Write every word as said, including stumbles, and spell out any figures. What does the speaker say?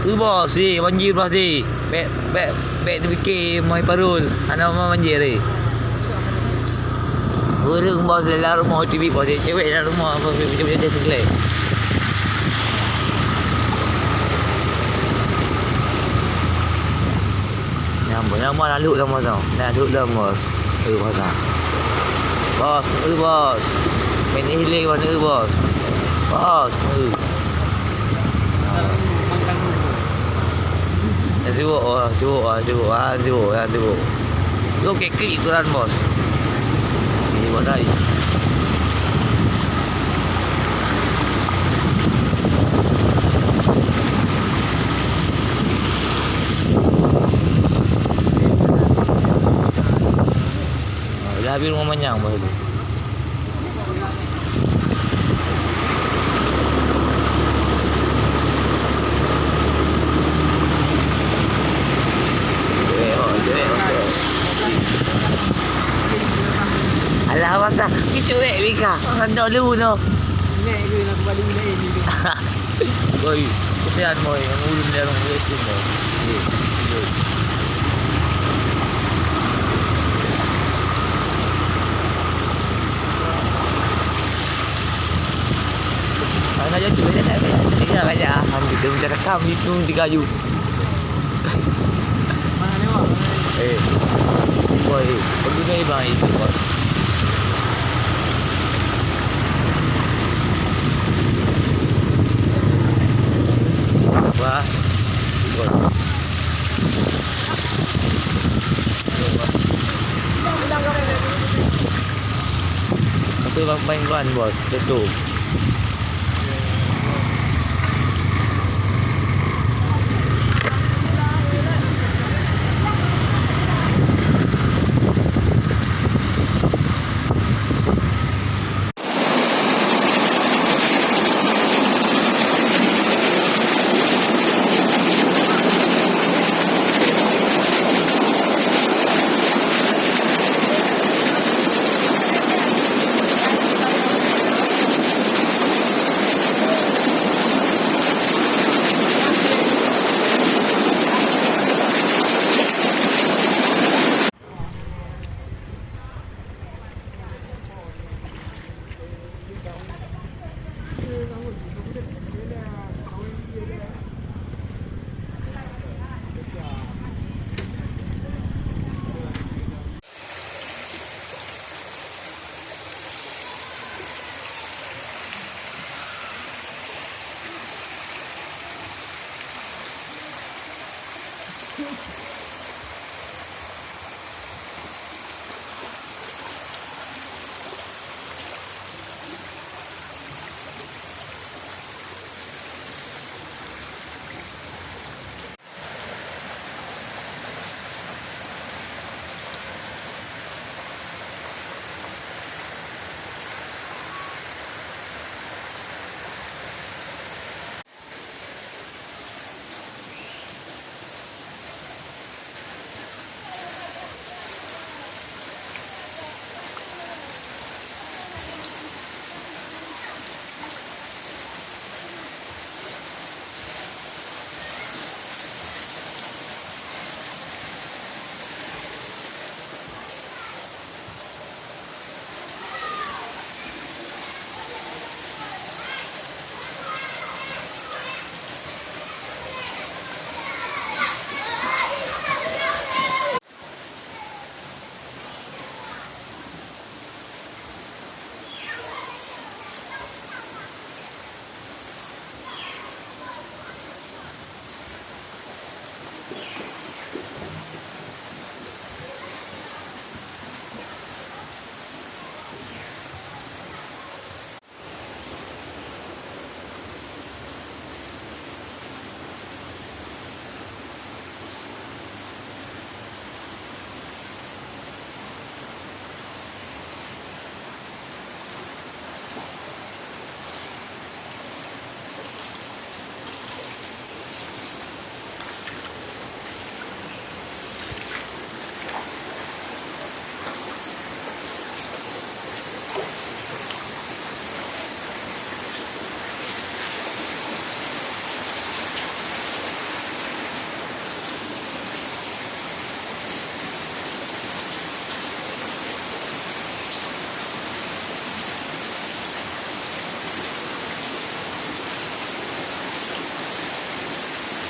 Eh, bos, eh, banjir bos, eh. Bèk, bèk, bèk tapike moh parul. Hana moh banjir, eh. Ureueng bos, lam rumoh teubiet bos, eh. Cewek lam rumoh, bos, eh, cewek, cewek, cewek. Nyang, nyang mana lhok lam masa? Nah, lhok lam, bos. Eh, bos, ah. Bos, eh, bos. Main hilang, bos, eh, bos. Bos, eh. Dah sibuk, oh, sibuk, ah, sibuk, ah, sibuk, ah, sibuk. Lu klik, klik ukuran, bos. Ini, bos, dah. Dah habis rumah manyang, bos. Alah, basa. Keucuek bika. Randok lu noh. Oi, kesian, boy. Yang ulun dia, yang ulun dia. Hana jadi, banyak tak ada. Tinggal banyak. Alhamdulillah, macam rekam itu tiga yu. Eh, boy, pergi ni bang itu, boy. Wah, boy. Masuk bang, bang, bos, betul.